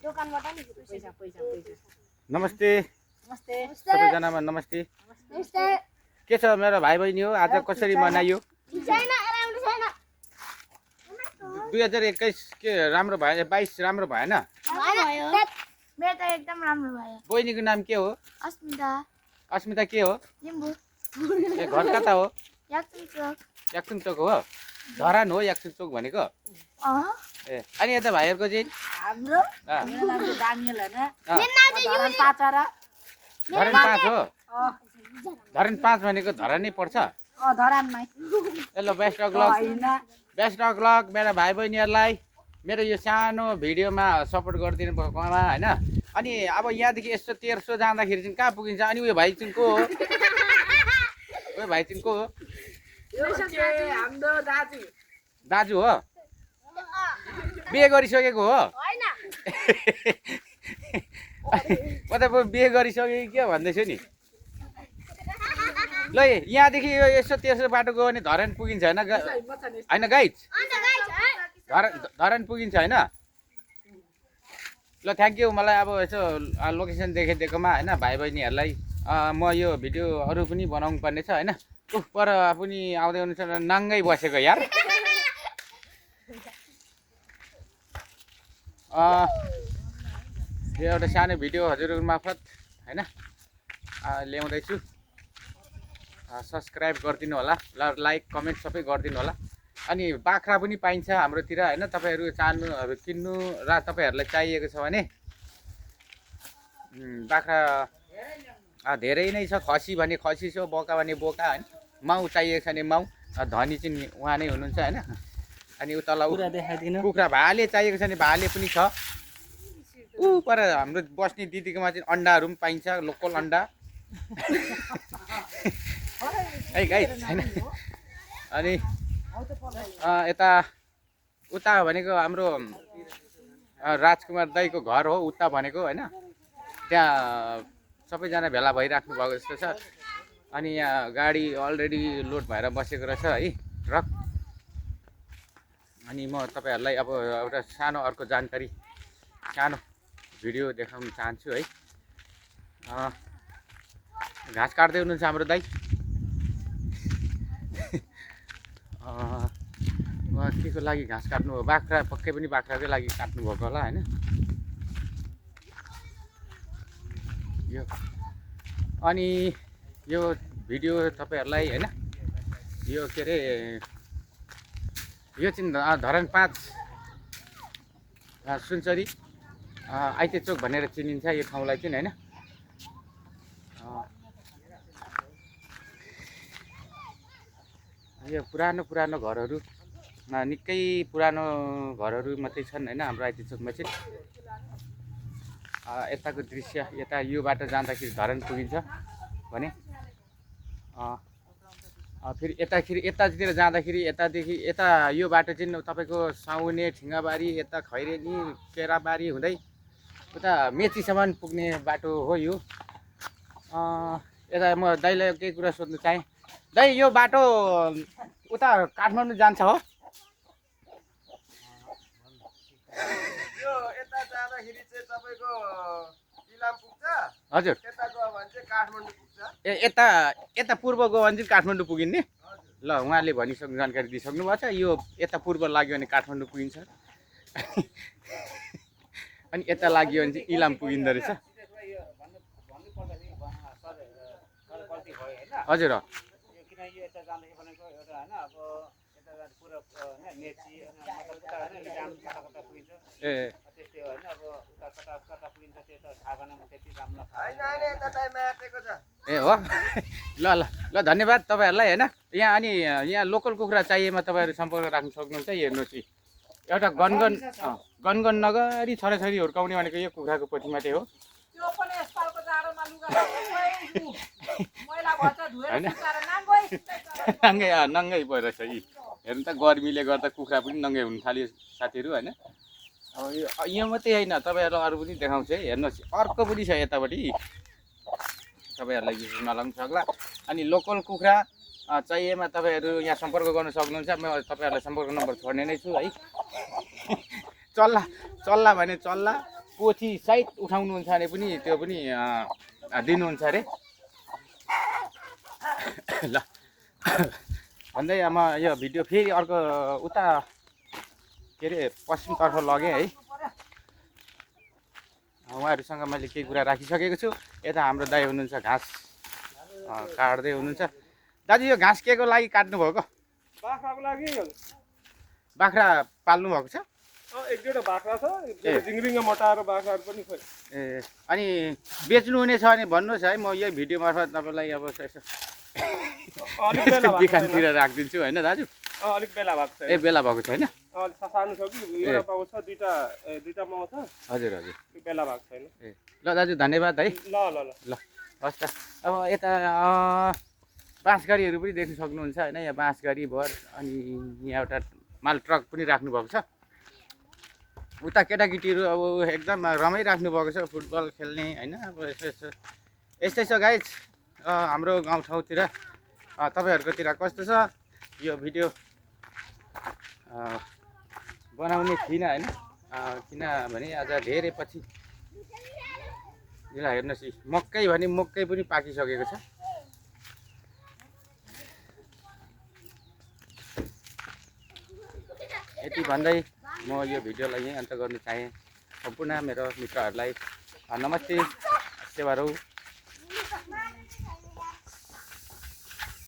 नमस्ते सबैजनामा नमस्ते। के छ मेरो भाइ बहिनी हो, आज कसरी मनाइयो? 2021 के राम्रो भयो? 22 राम्रो भएन? मेरो त एकदम राम्रो भयो। बहिनीको नाम के हो? अस्मिता। अस्मिता के हो? लिम्बू। ए घर कता हो? याक्सुङ चोक। याक्सुङ चोक हो? धरान हो याक्सुङ चोक भनेको? ए अनि यता भाइहरुको चाहिँ हाम्रो मेरो नाम चाहिँ डानियल हैन। मेरो नाम चाहिँ धरान 5 र धरान 5 हो? धरान 5 भनेको धरानै पर्छ? धरानमै। ल best of lock. Best of lock मेरा भाइ बहिनीहरुलाई मेरो यो सानो भिडियोमा सपोर्ट गरिदिनु भएकोमा हैन। अनि अब यहाँदेखि यस्तो तेर्सो जाँदाखेरि चाहिँ कहाँ पुगिन्छ? अनि उयो भाइ चाहिँ को हो? उयो भाइ चाहिँ को हो? यो चाहिँ हाम्रो दाजु। दाजु हो? बिहे गरिसकेको हो? हैन। मतलब बिहे गरिसकेको के भन्दैछु नि। ल यहाँदेखि यो यसो तेर्सो बाटो गयो भने धरान पुगिन्छ हैन? हैन गाइज? धरान पुगिन्छ हैन? ल थ्याङ्क यू। मलाई अब यसो लोकेसन देखेदिएकोमा हैन भाइ बहिनीहरूलाई म यो भिडियो अरू पनि बनाउनु पर्ने छ हैन। पर पनि आउँदै हुनुहुन्छ नाङ्गै बसेको यार। यो एउटा सानो भिडियो हजुरहरू मार्फत हैन ल्याउँदैछु। सब्सक्राइब गरिदिनु होला, लाइक कमेन्ट सबै गरिदिनु होला। अनि बाख्रा पनि पाइन्छ हाम्रोतिर हैन। तपाईहरु चाहनु किन्नु र तपाईहरुलाई चाहिएको छ भने बाख्रा धेरै नै छ। खसी भने खसी छ, बोका भने बोका हैन। माउ चाहिएको छ भने माउ। धनी चाहिँ उहाँ नै हुनुहुन्छ हैन। अनि उतला कुखुरा भाले चाहिएको छ भने भाले पनि छ। पर हाम्रो बस्ने दिदीकोमा चाहिँ अन्डाहरू पनि पाइन्छ, लोकल अन्डा। है गाइस हैन। अनि यता उता भनेको हाम्रो राजकुमार दाइको घर हो उता भनेको हैन। त्यहाँ सबैजना भेला भइराख्नु भएको जस्तो छ। अनि यहाँ गाडी अलरेडी लोड भएर बसेको रहेछ है, ट्रक। अनि म तपाईहरुलाई अब एउटा सानो अर्को जानकारी, सानो भिडियो देखाउन चाहन्छु है। घाँस काट्दै हुनुहुन्छ हाम्रो दाइ। के को लागि घाँस काट्नु हो? बाख्रा, पक्कै पनि बाख्राकै लागि काट्नु भएको होला हैन। यो अनि यो भिडियो तपाईहरुलाई हैन, यो के रे यो चाहिँ धरान 5 सुनचरी आइते चोक भनेर चिनिन्छ यो ठाउँलाई चाहिँ हैन। यो पुरानो घरहरू, निकै पुरानो घरहरू मात्रै छन् हैन हाम्रो आइते चोकमा चाहिँ। यताको दृश्य, यता यो बाटो जाँदाखेरि धरान पुगिन्छ भने फेरि यतातिर जाँदाखेरि यतादेखि यता यो बाटो चाहिँ तपाईको साउने, ठिङ्गाबारी, यता खैरेनी, केराबारी हुँदै उता मेचीसम्म पुग्ने बाटो हो यो। यता म दाइलाई केही कुरा सोध्न चाहे। दाइ यो बाटो उता काठमाडौँ जान्छ हो? यो यता जाँदाखेरि चाहिँ तपाईको इलाम पुग्छ। हजुर। यता गयो भने चाहिँ काठमाडौँ पुग्छ। ए यता पूर्व गयो भने चाहिँ काठमाडौँ पुगिने? ल उहाँले भनिसक्नु, जानकारी दिइसक्नु भएको छ। यो यता पूर्व लाग्यो भने काठमाडौँ पुगिन्छ। अनि यता लाग्यो भने चाहिँ इलाम पुगिँदो रहेछ। हजुर। ए ए हो। ल धन्यवाद तपाईहरुलाई हैन। यहाँ अनि यहाँ लोकल कुखुरा चाहिएमा तपाईहरु सम्पर्क राख्न सक्नुहुन्छ। हेर्नुहोस् एउटा गनगन नगरी छोराछोरी हुर्काउने भनेको यो कुखुराको पोथी मात्रै हो। त्यो पनि यसपालको जाडोमा लुगा मैला भन्छ धुएर सुकाएर नाङ्गै नङ्गै भइरहेछ यी। हेर्नु त गर्मीले गर्दा कुखुरा पनि नङ्गै हुन थाल्यो साथीहरु हैन। अब यो मात्रै हैन, तपाईहरुलाई अरु पनि देखाउँछु है। हेर्नुहोस् अर्को पनि छ यतापट्टि, तपाईहरुलाई नलाग्न सक्ला। अनि लोकल कुखुरा चाहिएमा तपाईहरु यहाँ सम्पर्क गर्न सक्नुहुन्छ। म तपाईहरुलाई सम्पर्क नम्बर छोड्ने नै छु है। चल्ला भने चल्ला, पोथी सहित उठाउनुहुन्छ भने पनि त्यो पनि दिनुहुन्छ अरे ल भन्दै म यो भिडियो फेरि अर्को उता के अरे पश्चिमतर्फ लगेँ है उहाँहरूसँग मैले केही कुरा राखिसकेको छु यता हाम्रो दाइ हुनुहुन्छ घाँस काट्दै हुनुहुन्छ दाजु यो घाँस के को लागि काट्नु भएको बाख्राको लागि बाख्रा पाल्नु भएको छ एक दुईवटा बाख्रा छ जिङ्रिङ्ग मटाएर बाख्राहरू पनि खोइ ए अनि बेच्नु हुने छ भने भन्नुहोस् है म यही भिडियो मार्फत तपाईँलाई अब यसो अलिक बेला भएको दोकानतिर राखिदिन्छु होइन दाजु अलिक बेला भएको छ ए बेला भएको छैन सानो छ कि एउटा पाउँछ दुईटा पाउँछ हजुर हजुर बेला भएको छैन ए ल दाजु धन्यवाद है ल ल ल ल हस् त अब यता बाँसगाडीहरू पनि देख्न सक्नुहुन्छ होइन यहाँ बाँसगाडी भर अनि यहाँ एउटा माल ट्रक पनि राख्नुभएको छ उता केटाकेटीहरू अब एकदम रमाइराख्नु भएको छ फुटबल खेल्ने होइन अब यस्तै छ गाइज हाम्रो गाउँठाउँतिर तपाईँहरूकोतिर कस्तो छ यो भिडियो बनाउने थिइनँ होइन किनभने आज धेरै पछि यसलाई हेर्नुहोस् मकै भने मकै पनि पाकिसकेको छ यति भन्दै म यो भिडियोलाई यहीँ अन्त गर्न चाहेँ सम्पूर्ण मेरो मित्रहरूलाई नमस्ते सेवा रहु